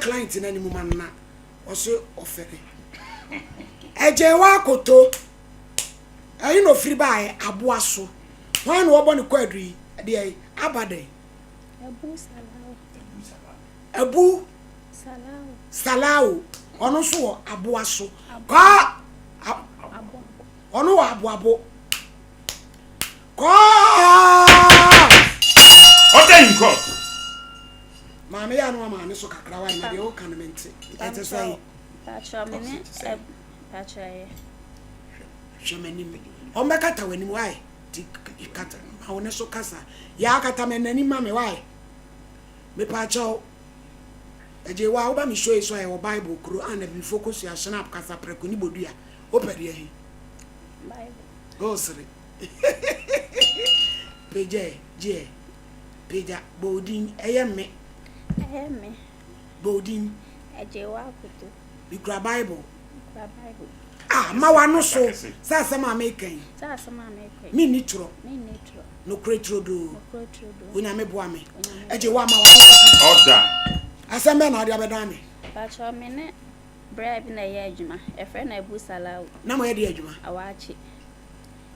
Monhwɛ client no anim ma no na ɔse ɔfɛre. Ɛgyee w'akoto. Ɛhe na ofiri baeɛ? Aboa so. Hwan na wɔbɔ ne kwaadu yi? Deɛ yi? Aba dɛn? Abu Salawo. Abu Salawo. Salawo. Ɔno nso wɔ aboa so. Kɔɔ. Ɔno wɔ aboabo. Kɔɔ. Order in court. Maame yɛ ano ama ne so kakra wa na deɛ woka no mente. Ɛte sɛ. Patrɔ me ne patrɔ yɛ. Hwɛ m'anim. Ɔmbɛkata w'anim why? Ti kata ma wo ne so kasa. Yɛ akata m'anim ma me why? Mepaakyɛw. Agye wa woba me show yi so a yɛwɔ Bible kuro a na bibifo kosua Schnapp kasa prɛko ne bodua. Wopɛ deɛ he? Bible. Go sere. Pagya ɛ, gye ɛ. Pagya, bɔ wo din. Ɛyɛ me. Ɛyɛ me. Bɔ wo din. Agye wa akoto. Mekura Bible. Mekura Bible. Ah, ma w'ano so sɛ asɛm a meka yi. Sɛ asɛm a meka yi. Menni torɔ. Menni torɔ. Nokorɛ turodoo. Nokorɛ turodoo. Onyame boa me. Onyame Agye wa ma w'ano so kasa. Order. Asɛm bɛn na wode abɛdan me? Patrɔ me ne braa bi na ɛyɛ adwuma. Yɛfrɛ no Abu Salawu. Na moyɛ deɛ adwuma? Awaakye.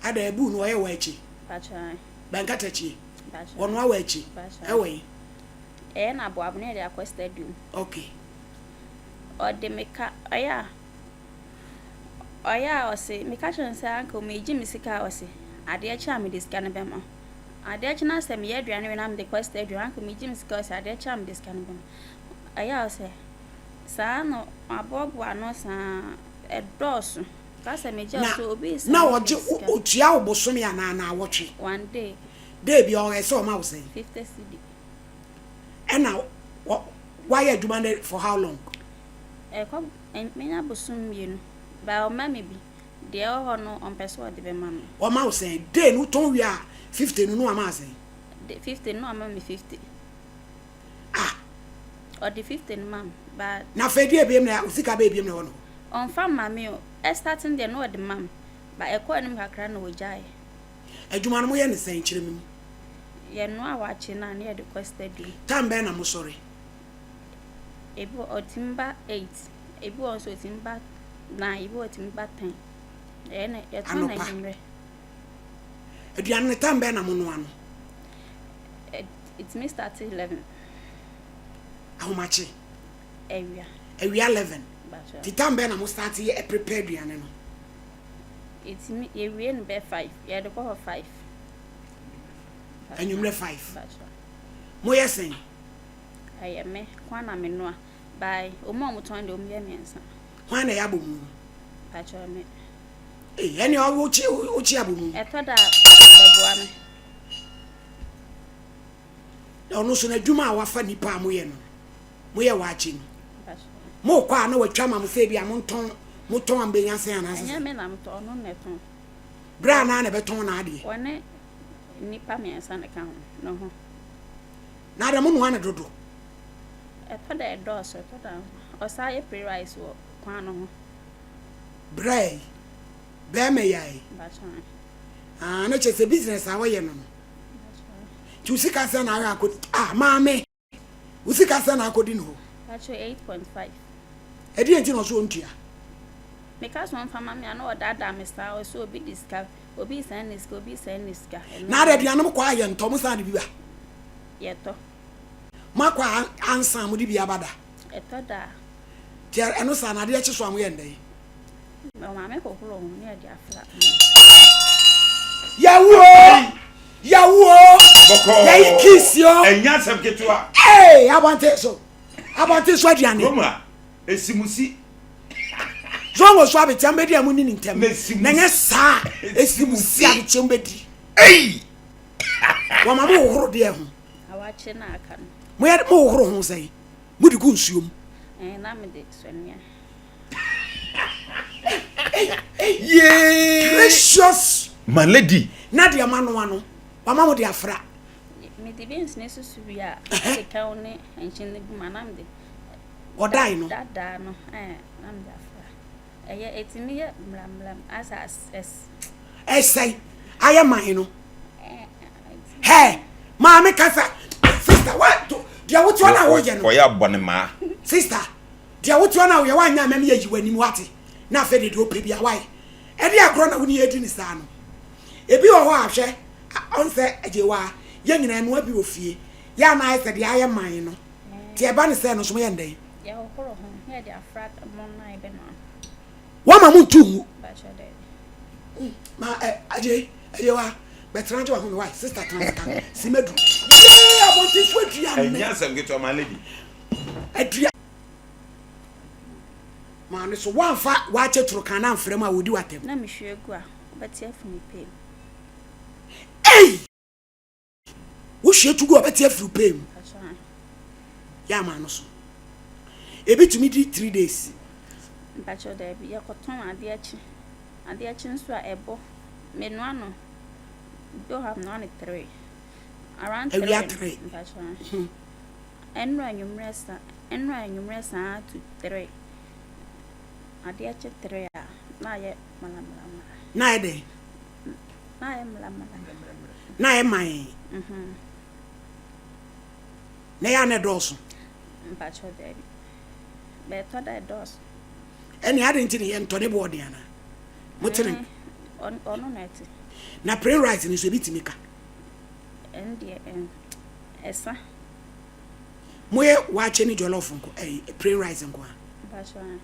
Ada Abu no ɔyɛ waakye? Patrɔ ae. Bɛnkatakyie? Patrɔ. Ɔnoa waakye? Patrɔ. Ɛwɔ he? Ɛyɛ no aboabo na yɛde akɔ stadium. Okay. Ɔde me ka ɔyɛ a ɔyɛ a ɔse meka kyerɛ no sɛ uncle megye me sika a ɔse adeɛ kye a mede sika no bɛma wo. Adeɛ kye na sɛ meyɛ aduane wei na mede kɔ stadium uncle megye me sika ɔse adeɛ kye a mede sika no bɛma wo. Ɛyɛ a ɔsɛ saa na maboaboa ano saa ɛdɔɔso. Ka sɛ megye Na ɔse obi na send me ɔgye sika. otua wo bosome anaa naawɔtwe? One day. Day bia ɔyɛ sɛ ɔma wo sɛn? 50 cedi. Ɛna wayɛ adwuma no for how long? Ɛkɔ menya bosom 2 ba ɔma me bi deɛ ɛwɔ hɔ no ɔmpɛ sɛ ɔde bɛma me. Ɔma wo sɛn? Day no wotɔn wie a 50 no na wama wo sɛn? 50 no na wama me 50. Ah. Ɔde 50 no ma me ba. Na afei deɛ ebiem na sika bɛyɛ ebiem na ɛwɔ no hɔ? Ɔmfa mma me o. Ɛstart no deɛ na ɔde ma me ba ɛkɔ anim kakra na ɔgyae. Adwuma no moyɛ ne sɛn? Kyerɛ me mu. Yɛnoa waakye no a na yɛde kɔ stadium. Time bɛn na mosɔre? Ebi wɔ ɔtumi ba 8, ebi wɔ nso ɔtumi ba 9, ebi wɔ ɔtumi ba 10. Ɛyɛ na yɛtɔn na Anɔpa. anwummerɛ. Aduane no time bɛn na monoa no? Ɛtumi start 11. Ahomakye. Awia. Awia 11. Bakyɛ. Ti time bɛn na mo start yɛ prepare aduane no? Ɛtumi yɛwie no bɛ 5, yɛde kɔ hɔ 5. Anwummerɛ 5. Bakyɛ. Moyɛ sɛn? Ɛyɛ me kwan na menoa. By ɔmo a ɔmo tɔn deɛ ɔmo yɛ 3. Hwan na ɛyɛ abomu no? Bakyɛ me. Ee, ɛne wokye wokye abomu. Ɛtɔ da a bɛboa me. Na ɔno nso n'adwuma a wafa nipa a moyɛ no, moyɛ waakye no. Bakyɛ. Mokɔ a na watwa ma mo sɛ bi a montɔn motɔn a mobɛnya sɛn anaasɛ Ɛnyɛ sɛ? me na metɔn, ɔno na ɛtɔn. Berɛ a naa na ɛbɛtɔn n'adeɛ. Wɔne nnipa 3 na ɛka ho ne ho. Na adɛ mo noa ne dodo. Ɛtɔ da ɛdɔɔso, ɛtɔ da ɔsan yɛ pre rice wɔ kwan no ho. Berɛ yi, bɛrima yi ayi. Bakyɛ. Ah, na kyerɛ sɛ business a wɔyɛ no no. Bakyɛ. Nti wo sika sɛ na ayɛ akɔdi ah maame wo sika sɛ na akɔdi ne hɔ. Bakyɛ 8.5. Ɛdeɛ nti na ɔso ɔntua? Meka so ɔmfa ma me a na ɔdaadaa me saa ɔsɛ obi de sika obi sɛn ne sika obi sɛn ne sika. Ɛno Na adɛ aduane mo kɔ a yɛntɔ mo san de bi ba. Yɛtɔ. Mo akɔ a ansa mo de bi aba da. Ɛtɔ da a. Nti ɛno saa na adeɛ kye so a moyɛ ndɛn? Maame hohoro ho ne yɛde afra. Yawu o! Yawu o! Bɔkɔɔ. Yɛyi kiss o! Ɛnyɛ asɛm ketewa. Ee, abɔnten so. Abɔnten so aduane. Kurom ha, esimusi. Zongo so abetia mbɛdi a mo ni ne ntɛm. Na esimusi. Na nyɛ saa esimusi abetia mbɛdi. Ei! Wɔma mo hohoro deɛ ho. Awakye na aka no. Mo yɛ mo hohoro ho sɛn? Mo de gu nsuo mu. Ɛɛ na me de sɔnea. Yee! Precious. My lady. Na deɛ ma noa no, wama mo de afra. Me de beans ne susu wie a, ɛde kɛw ne nkyen ne gu mu a na me de. Ɔdae no. Dadaa no ɛɛ na me de afra. Ɛyɛ etimi yɛ mlamlam asa ɛs. Ɛsɛe ayɛ man no. Hɛ maame kasa sister wa deɛ wote hɔ na woyɛ no. Ɔyɛ abɔ ne maa. Sister, deɛ wote hɔ no a woyɛ woanyɛ ama me ayi w'anim wate na afei de deɛ wopɛ bia wayɛ. Ɛde agorɔ na wo ne yɛdi ne saa no. Ebi wɔ hɔ a hwɛ ɔnsɛ agyewa yɛn nyinaa ɛnoa bi wɔ fie yɛ a na ayɛ sɛ deɛ ayɛ man no nti ɛba ne sɛ no nso moyɛ no dɛn? Yɛhohoro ho na yɛde afra mo no a yɛbɛnoa. Wɔma mo ntu ngu. Ma ɛ agye agyewa bɛtena gye wahome wae sister tena sika si madu. Yee abɔnten so aduane. Ɛnyɛ asɛm ketewa my lady. Adua. Maame so woamfa waakye toro kan na amfrɛ mu a wɔdi w'atɛm. Na mehwie gu a wobɛte afi me pɛ mu. Ei! Wohwie to gu a wobɛte afiri wo pɛ mu. Yɛ ama no so. Ebi tumi di 3 days. Mpakyɛw daabi yɛkɔtɔn adeɛ kye adeɛ kye nso a ɛbɔ menoa no bi wɔ hɔ a menoa no 3 around 3 Awia 3. Mpakyɛw. Ɛnora anwummerɛ sa ɛnora anwummerɛ saa to 3 adeɛ kye 3 a na ayɛ mlamlamla. Na ayɛ dɛn? Na ayɛ mlamla. Na ayɛ man. Mhm. Na ɛyɛ a na ɛdɔɔso. Mpakyɛw daabi. Bɛɛtɔ da ɛdɔɔso. Ɛne adɛn nti ne yɛntɔ ne boɔ den anaa? Mote ne. Ɔno na ɛte. Na plain rice no nso ebi tumi ka. Ɛno deɛ ɛsa. Moyɛ waakye ne jollof nko ɛyi plain rice nko a. Mpakyɛw ae.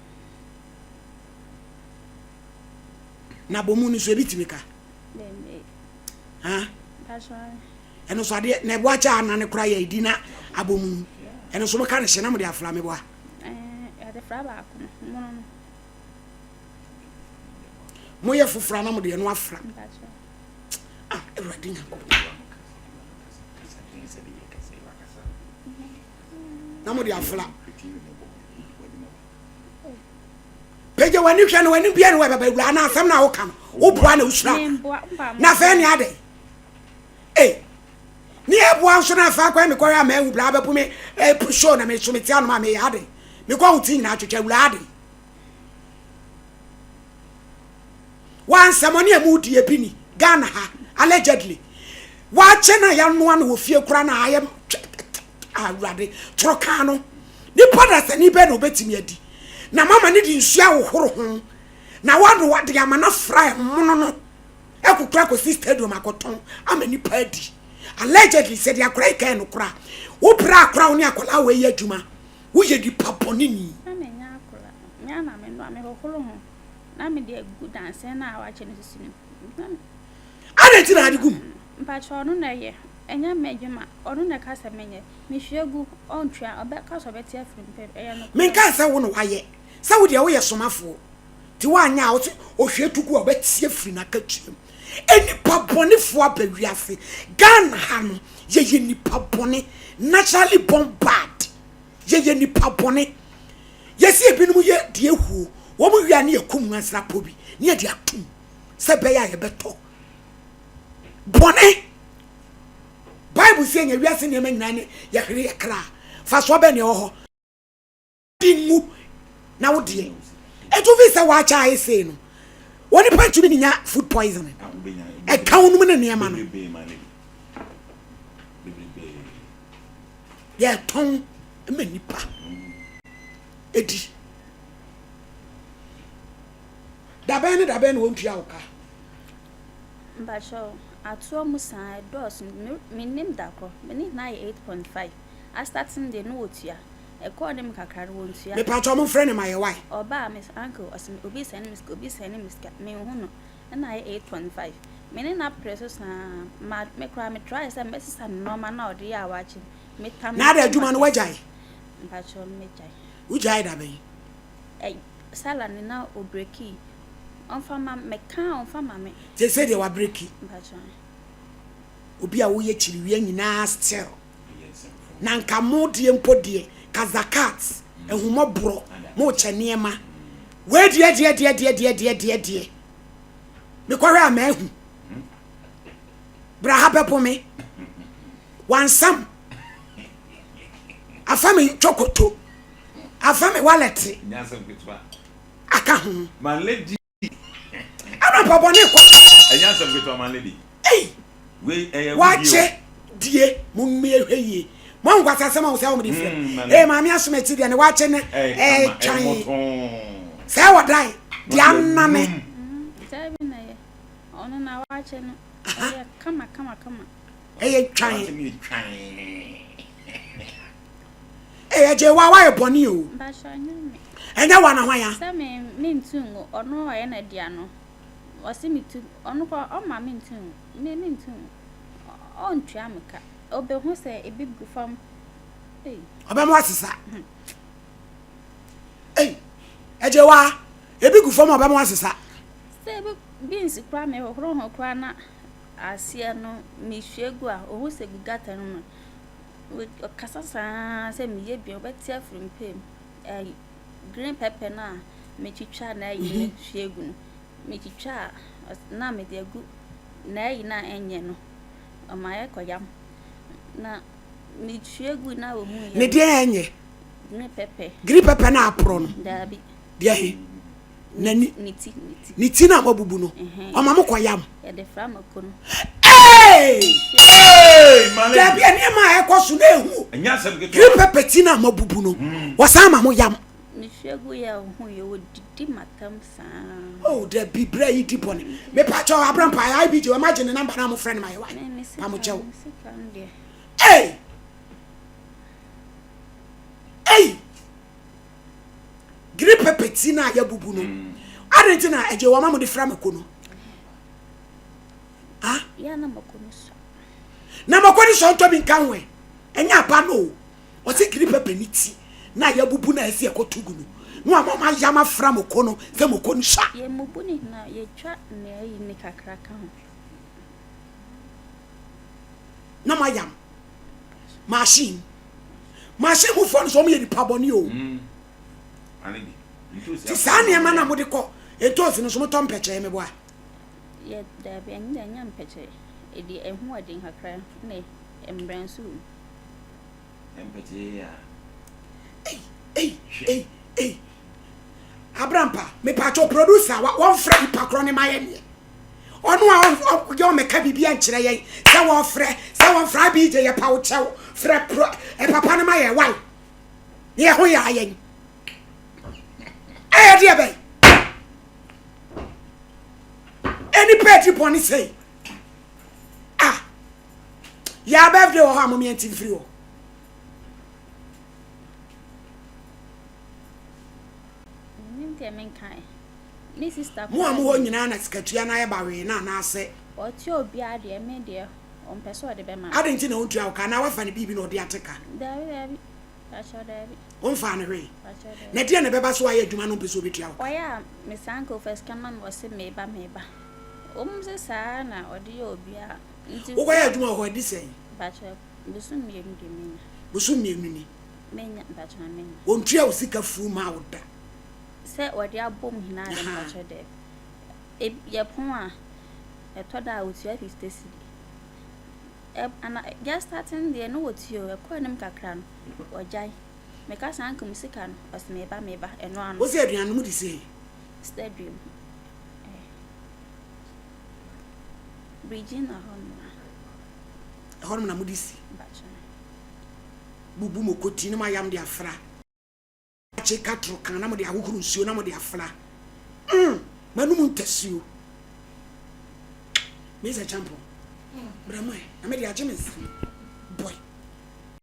Na abomu no nso ebi tumi ka. Dɛbi. Ha? Mpakyɛw ae. Ɛno nso adeɛ na waakye a anane koraa yɛ edi na abomu ɛno nso moka no hye na mode afra meboa. Ɛɛ yɛde fra baako no mono no. Moyɛ foforɔ a na mode ɛno afra. Mpakyɛw. Ah Awurade Nyankopɔn. Na mode afra. Pagya w'ani hwɛ no w'ani bia ne wɔ bɛba awura na asɛm na woka no woboa na wosura na afei ne adɛn ei ne ɛboa nso na afei akwan mekɔhwɛ ama ahu bra bɛpo me eh, show na meso mete anom a meyɛ adɛn mekɔ ho ti nyinaa twetwa awura adɛn Wansɛmɔne a mu di ebi ni Ghana ha allegedly waakye na yanoa no wɔ fie koraa na ayɛ awurade toro kaa no nipa dasani bɛn na obetumi adi na mama ne de nsuo ahohoro ho na wano de ama no afra ɛmono no akukura kɔsi stadium akɔtɔn ama nipa adi allegedly sɛ de akora yi kan no kora wopere akora wo ne akwadaa wɔ yi adwuma woyɛ nipa bɔne ni. Na menyɛ akora me na menoa mehohoro ho Na mede agu dansɛn no a wakyɛ no sisi no mu. Na me. Adɛn nti na ade gu mu? Mpakyɛ ɔno na ɛyɛ. Ɛnyɛ m'adwuma. Ɔno na ɛka sɛ menyɛ. Mehwie gu, ɔntua. Ɔbɛka sɛ ɔbɛte afiri me pɛ. Ɛyɛ nokorɛ. Menkaa sɛ wo na woayɛ. Sɛ wo deɛ woyɛ somafoɔ. Nti woanyɛ a wose ɔhwie to gu a ɔbɛte afiri n'akatua mu. Nnipa bɔnefoɔ aba wiase. Ghana ha no yɛyɛ nnipa bɔne. Naturally born bad. Yɛyɛ nnipa bɔne. Yɛsi ebinom yɛ deɛ huo. Wɔn wie a ne yɛkum nwansena bi ne yɛde atum sɛ ɛbɛyɛ a yɛbɛtɔ. Bɔne. Bible sɛ yɛnya wiase nneɛma nyinaa ne yɛhwere yɛ kra. Fasoɔ bɛn na ɛwɔ hɔ? Di ngu na wo deɛ. Ɛtu fi sɛ wɔakyɛ ayɛ sei no. Onipa ntumi ne nya food poisoning. Ɛka wo nom ne nneɛma no. Yɛtɔn ma nnipa di. Dabɛn ne dabɛn na wɔntua wo ka? Mpakyɛw, atoɔ mu saa ɛdɔɔso, mennim da korɔ, me ne no ayɛ 8.5, astate no deɛ na wɔtua, ɛkɔɔ ne mu kakra no wɔntua. Mepakyɛw momfrɛ no ma yɛ wai. Ɔbaa me uncle ɔse obi sɛne me sika, obi sɛne me sika, menhu no. Ɛna ayɛ 8.5. Me ne no apere so saa. Ma me koraa me try sɛ mɛsesa ne nnoɔma no a ɔde yɛ awaakye no. Me tam Na ada adwuma no wagyae? Mpakyɛw megyae. Wogyae da bɛn? Ɛ salary na obreki. Ɔmfa ma me ka a ɔmfa ma me. Seesei deɛ wabreki. Mpakyɛw. Obi a woyɛ kyiriwia nyinaa still. Na nka mo deɛ mpo deɛ ka zakat, ahummɔborɔ, mokyɛ nneɛma. Wei deɛ deɛ deɛ deɛ deɛ deɛ deɛ deɛ. Mekɔhwɛ a mahu. Bra ha bɛbo me. Wansam. Afa me twokoto. Afa me wallet. Aka ho. Ɛna mpɔbɔne kɔ. Ɛnyɛ asɛm ketewa man lady. Ei. Wei ɛyɛ Wakye die mo mmie hwɛ yie. Mo nkwasa asɛm a wɔsɛ wɔn de fira. Mm, ee maame asom akyi deɛ ne wakye ne ɛɛtwan. Sɛ wɔ dan deɛ anane. Sɛ bi na yɛ ɔno na wakye no ɛyɛ kama kama kama. Ɛyɛ twan. Ee ɛgye wa wayɛ bɔne o. Ɛnyɛ wa na hwan ya. Sɛ me me ntu ngo ɔno ɔyɛ na dea no ɔsi me tu ɔno kɔ ɔma me ntu ngo me me ntu ngo ɔntua me ka. Obehu sɛ ebi gu fam. Ei. Ɔbɛma wasesa. Ei, ɛgye wa, ebi gu fam a ɔbɛma wasesa. Sɛ ebi beans koraa mehohoro ho koraa na aseɛ no mehwie gu a, ohu sɛ gu gutter no mu. Ɔkasa saa sɛ meyɛ bi a ɔbɛte afiri me pɛ mu. Ɛyi, green pepper no a metwitwa na ayi no hwie gu no, metwitwa a na mede agu na ayi no a ɛnyɛ no. Ɔma yɛkɔ yam. Na mehwie gu na wɔn mu yɛ. Ne deɛ ɛnyɛ. Green pepper. Green pepper na aporɔ no. Daabi. Deɛ he. N'ani. Ne ti ne ti. Ne ti na wɔabubu no. Ɔma mo kɔ yam. Yɛde fra mako no. Ee! Daabi nneɛma a ɛkɔ so na ehu. Green pepper ti na wɔabubu no. Wɔsan ma mo yam. Mehwie gu yɛ ho yɛ wɔdidi matam saa. Oh dabi bra yi di bɔne. Mepa kyɛw abrampa IBJ wɔn agye ne namba na mo frɛ no ma yɛ wa. Pa mo kyɛw. Hey! Hey! Green pepper ti na yɛ bubu no. Mm. Ade nti na agye wɔn ma mo de fra mako no. Ah? Ya na mako no so. Na mako no so ntɔ bi nka ho ɛ. Ɛnyɛ aba no o. Ɔse green pepper ne ti na yɛabubu na ɛsɛ yɛkɔto gu no na wama ɔmo ayam afra moko no sɛ moko no sua. Yɛmmubu ne na yɛtwa nea ayi ne kakra ka ho. Na mo ayam machine machine mu foɔ no so ɔmo yɛ nipa bɔne o. Mm. Ti saa nneɛma na mode kɔ ntoosi no so motɔ mpɛkyɛɛ meboa. Yɛ daabi ɛnyɛ ɛnyɛ mpɛkyɛɛ ɛdi ɛho ɛden kakra na mbrɛ nso wɔ mu. Mpɛkyɛɛ a. Ei ei ei ei Abrampa mepatwɔ producer wa wɔnfrɛ nipa korɔ ne ma yɛ neɛ ɔno a ɔyɛ ɔmɛka biribi ankyerɛ yɛn sɛ wɔfrɛ sɛ wɔnfrɛ abigye yɛ pa wo kyɛw frɛ pro papa no ma yɛ wae ne yɛ ho yɛ ayɛn ɛyɛ deɛ bɛn ɛnipa adi bɔne sɛi ah Yaa birthday wɔ hɔ a mom yɛnte mfiri hɔ. Mo a mowɔ nyinaa na sikatua no ayɛ bawee no anaasɛ. Ɔtua obiara deɛ me deɛ ɔmpɛ sɛ ɔde bɛma me. Adɛn nti na ɔntua wo ka anaa wafa no biribi na ɔde ate ka? Daabi daabi pakyɛw daabi. Womfaa no hwee? Pakyɛw daabi. Na ɛdeɛn na ɛbɛba so wayɛ adwuma na ɔmpɛ sɛ ɔbɛtua wo ka? Ɔyɛ a me saa nka ɔfa sika ma me ɔse meba meba. Wɔn sɛ saa na ɔde yɛ obiara. Wokɔyɛ adwuma wɔ hɔ adi sɛn? Mpakyɛ bosom mmienu deɛ menya. Bosom mmienu ni? Menya mpakyɛ na menya. Wɔntua wo sika fuu maa wo da? Sɛ wɔde abom nyinaa de mpakyɛ dɛ. Yɛpɔn a ɛtɔ da a wɔtua 50 cedi. Ɛ ana just starting deɛ no wɔtua o ɛkɔ anim kakra no wɔgyae. Meka sɛ anka mu sika no ɔse meba meba ɛno ano. Wose aduane no mode sie he? Stadium. Regina hɔnom a. Ɛhɔnom na mode si. Bubu mo koti na moayam de afra. Akye katoro kan na mode ahohoro nsuo na mode afra. Mm, m'anum ntasuo. Mesa Champon, bra mu ɛ, na mede agye me nsam.